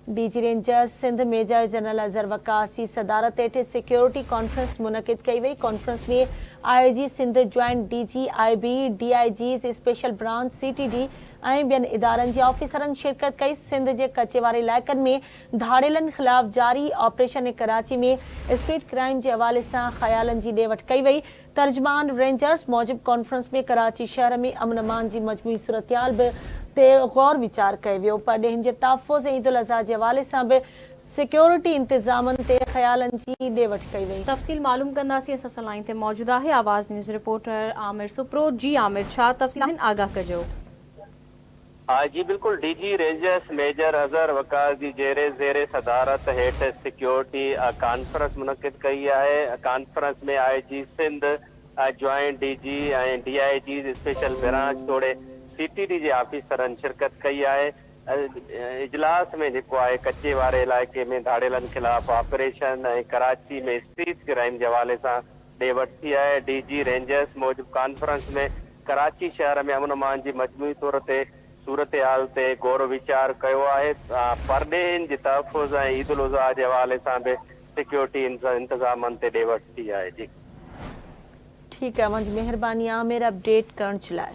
D G Rangers Sindh major general Azhar Waqas جي صدارت هيٺ سيڪيورٽي ڪانفرنس منعقد ڪئي وئي. Conference ۾ I G Sindh, joint D G I B, D I Gs special branch, C T D ۽ ٻين ادارن جي آفيسرن شرڪت ڪئي. سنڌ جي ڪچي واري علائقن ۾ ڌاڙيلن خلاف جاري آپريشن ۽ ڪراچي ۾ اسٽريٽ ڪرائيم جي حوالي سان خيالن جي ڏي وٺ ڪئي وئي. ترجمان رينجرز موجب ڪانفرنس ۾ ڪراچي شهر ۾ امن امان جي مجموعي صورتحال به تي غور ويچار ڪيو ويو، پرڏيهين جي تحفظ ۽ عيدالاضحيٰ جي حوالي سان به سيڪيورٽي انتظامن تي خيالن جي ڏي وٺ ڪئي وئي. تفصيل معلوم ڪنداسين اسان سان لائين تي موجود آهي آواز نيوز رپورٽر عامر سپرو جي عامر ڇا تفصيل آهن آگاهه ڪجو. جي بلڪل D G Rangers major Azhar Waqas جي زير زير صدارت هيٺ سيڪيورٽي ڪانفرنس منعقد ڪئي آهي conference ۾ I G Sindh joint D G ۽ D I Gs special branch توڙي سي ٽي ڊي جي آفيسرن شرڪت ڪئي آهي اجلاس ۾ جيڪو آهي ڪچي واري علائقي ۾ ڌاڙيلن خلاف آپريشن ۽ ڪراچي ۾ اسٽريٽ ڪرائيم جي حوالي سان ڏي وٺ ٿي آهي ڊي جي رينجرز موجب ڪانفرنس ۾ ڪراچي شهر ۾ امن امان جي مجموعي طور تي صورتحال تي غور و ويچار ڪيو آهي، پرڏيهين جي تحفظ ۽ عيد الاضحيٰ جي حوالي سان به سيڪيورٽي انتظامن تي ڏي وٺ ٿي آهي. جي. ٺيڪ آهي اوهان جي مهرباني عامر اپڊيٽ ڪرڻ جي لاء.